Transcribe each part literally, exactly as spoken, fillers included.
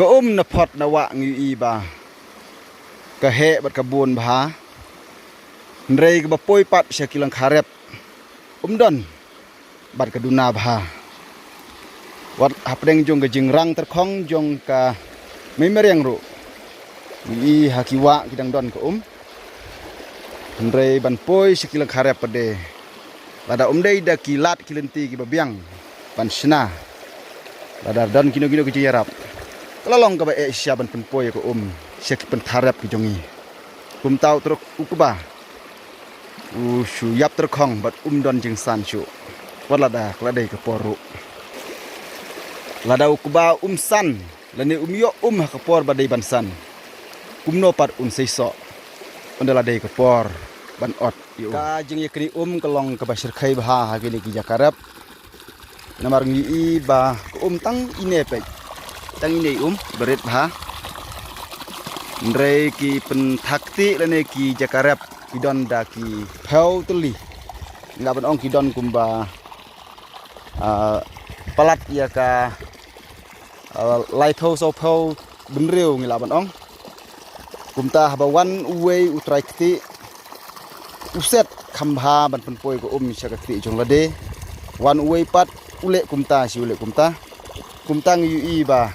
Ka um na phot na wah ngi ïohi ba ka heh bad ka bun bha. Hynrei kaba poi pat sha ki lyngkha rep um don bad ka duna bha. Wat hapdeng jong ka jingrang tyrkhong jong ka mei mariang ruh ngi ïohi ha ki wah ki dang don ka um. Hynrei ban poi sha ki lyngkha rep pat de, lada um dei da ki lad ki lynti kiba biang ban shna, lada don kino kino ki jingïarap, ka la long kaba eh shisha ban pynpoi ïa ka um sha ki pynthar rep ki jong ngi. Kumta u tyrkhong u kba u shu ïap tyrkhong bad um don jingsan shuh. Wat lada ka la dei ka por ruh, lada u kba um san lane um ïoh um ha ka por ba dei ban san, kumno pat un seisoh ynda la dei ka por ban ot ïa u? Ka jingïaknieh um ka long kaba shyrkhei bha ha kine ki jaka rep. Namar ngi ïohi ba ka um tang ine peit, tang ine um ba rit bha. Hynrei ki pynthar ktieh lane ki jaka rep ki don da ki phew tylli, ngi lah ban ong ki don kumba, ah, palat ïa ka, ah, laiphew sawphew bynriew ngi lah ban ong. Kumta haba wan uwei u trai ktieh, u set kham bha ban pynpoi ka um sha ka ktieh jong lade. Wan uwei pat u leh kumta, shi u leh kumta. Kumta ngi ïohi ba,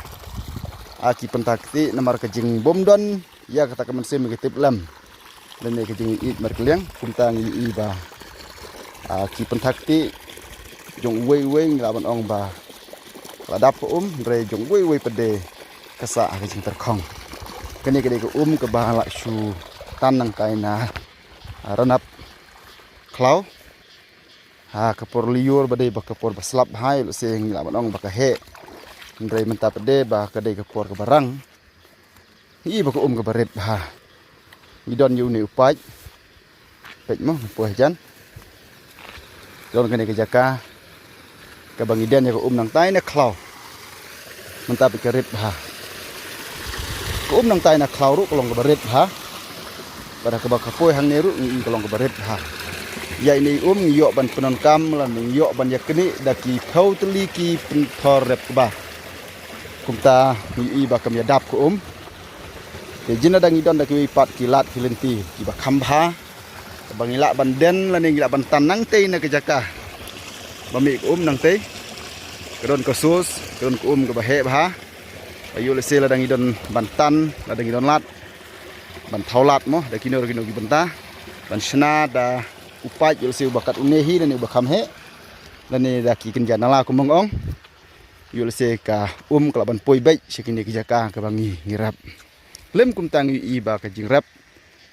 ah, ki pynthar ktieh namar ka jingbymdon ïa kata ka mynsiem ka tip lem lane ka jingïeit markylliang. Kumta ngi ïohi ba, ah, ki pynthar ktieh jong uwei uwei ngi lah ban ong ba la dap ka um, hynrei jong uwei uwei pat de ka sah ha ka jingtyrkhong. Kane ka dei ka um kaba la shu tan nangtai na, ah, ranap khlaw. Ha ka por lyiur ba dei ba ka por ba slap bha, ïoh lehse ngi lah ban ong ba ka heh. Hynrei mynta pat de ba ka dei ka por kaba rang, ngi ïohi ba ka um kaba rit bha. Ngi don ïa une u paip. Peit mo, poi hajan. Don kane ka jaka kaba ngi den ïa ka um nangtai na khlaw. Mynta peit ka rit bha. Ka um nangtai na khlaw ruh ka long kaba rit bha. Bad kaba ka poi hangne ruh ngi ïohi ka long kaba rit bha. Ïa ine i um ngi ïoh ban pyndonkam lane ngi ïoh ban ïaknieh da ki phew tylli ki pynthor rep kba. Kumta ngi ïohi ba kam ïadap ka um. Te jin lada ngi don da kiwei pat ki lad ki lynti kiba kham bha, kaba ngi lah ban den lane ngi lah ban tan nangtei na ka jaka ba mih ka um nangtei. Ka don ka source, ka don ka um kaba heh bha. Ba ïoh lehse lada ngi don ban tan, lada ngi don lad ban thaw lad mo, da kino da kino ki bynta, ban shna da u paip, ïoh lehse uba kat une hi lane uba kham heh, lane da ki kynja nala kumba nga ong. Ïoh lehse ka um ka lah ban poi beit sha kine ki jaka kaba ngi, ngi rep. Lem kumta ngi ïohi ba ka jingrep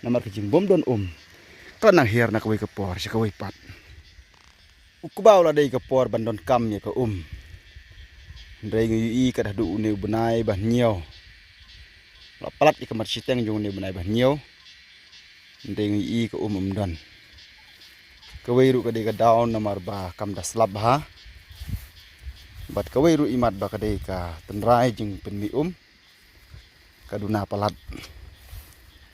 namar ka jingbymdon um ka la nang hiar na kawei ka por sha kawei pat. U kba u la dei ka por ban donkam ïa ka um. Hynrei ngi ïohi kat haduh une u bnai ba hynñiew, la palat ïa ka mat shiteng jong une u bnai ba hynñiew. Hynrei ngi ïohi ka um ym don. Kawei ruh ka dei ka daw namar ba kam da slap bha. Bad kawei ruh imat ba ka dei ka tynrai jingpynmih um, ka duna palat.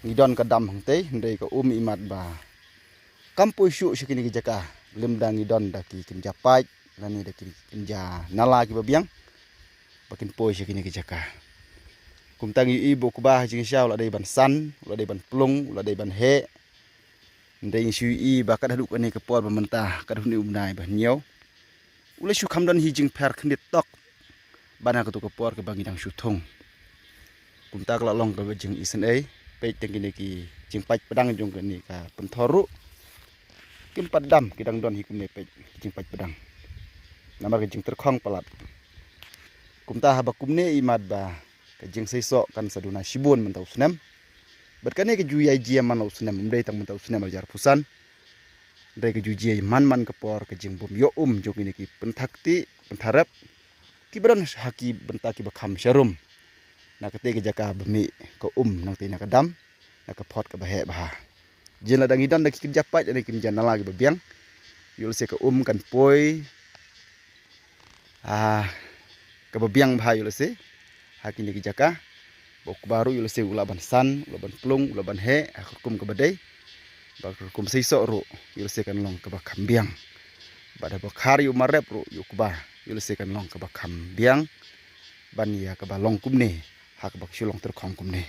Ngi don ka dam hangtei, hynrei ka um imat ba kam poi shuh sha kine ki jaka. Lymda ngi don da ki kynja paip lane da ki kynja nala kiba biang ba kin poi sha kine ki jaka. Kumta ngi ïohi ba u kba ha jingshisha u la dei ban san, u la dei ban plung, u la dei ban heh. Hynrei ngi shu ïohi ba kat haduh kane ka por ba mynta, kat haduh une u bnai ba hynñiew, u la shu kham don hi jingpher khyndiat tok ban ha kato ka por kaba ngi dang shu thung. Kumta ka la long kaba jingisynei. Peit tang kine ki jingpait pdang jong kane ka pynthor ruh kim pat dam, ki dang don hi kumne, peit ki jingpait pdang. Namar ka jingtyrkhong palat. Kumta haba kumne imat ba ka jingseisoh kan sa duna shibun mynta u snem. Bad kane ka ju ïai jia man la u snem, ym dei tang mynta u snem ar hajar arphew san. Hynrei ka ju jia man man ka por ka jingbym ïoh um jong kine ki pynthar ktieh, pynthar rep kiba don ha ki bynta kiba kham sharum. Na katei ka jaka ba mih ka um nangtei na ka dam, na ka phot kaba heh bha. Jin lada ngi don da ki kynja paip lane ki kynja nala kiba biang, ïoh lehse ka um kan poi, ah, kaba biang bha ïoh lehse ha kine ki jaka. Ba u kba ruh ïoh lehse u lah ban san, u lah ban plung, u lah ban heh ha ka rukom kaba dei. Ba ka rukom seisoh ruh ïoh lehse kan long kaba kham biang. Bad haba khar ïa u marep ruh ïa u kba, ïoh lehse kan long kaba kham biang ban ïa kaba long kumne ha kaba ka shu long tyrkhong kumne.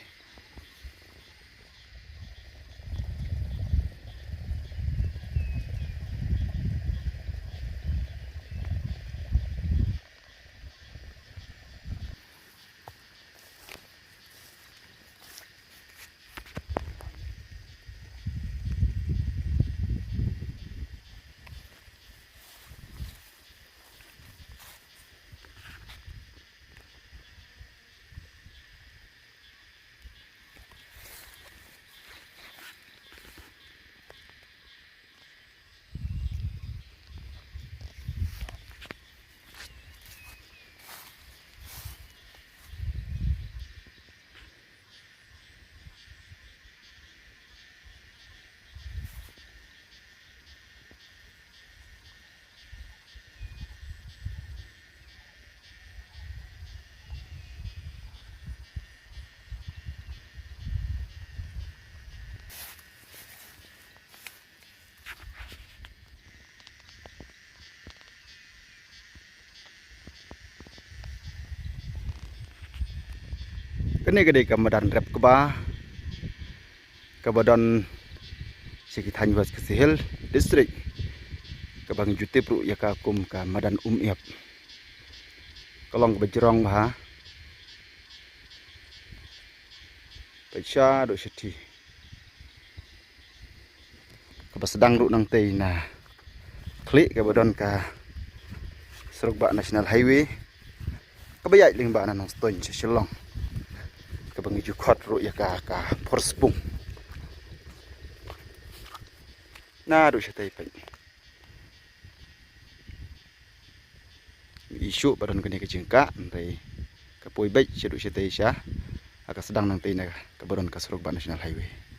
Kane ka dei ka madan rep kba, kaba don sha ki thaiñ West Khasi Hills District, kaba ngi ju tip ruh ïa ka kum ka madan Umïap. Ka long kaba jrong bha. Peit sha duk shathie. Kaba sdang ruh nangtei na khlieh kaba don ka surok bah National Highway kaba ïaid lyngba na Nongstoiñ sha Shillong, kaba ngi ju khot ruh ïa ka ka Forest Pung. Na duk shatei peit. Ïa shuh ba don kane ka jingkah, hynrei ka poi beit sha duk shatei sha, ha ka sdang nangtei na kaba don ka surok bah National Highway.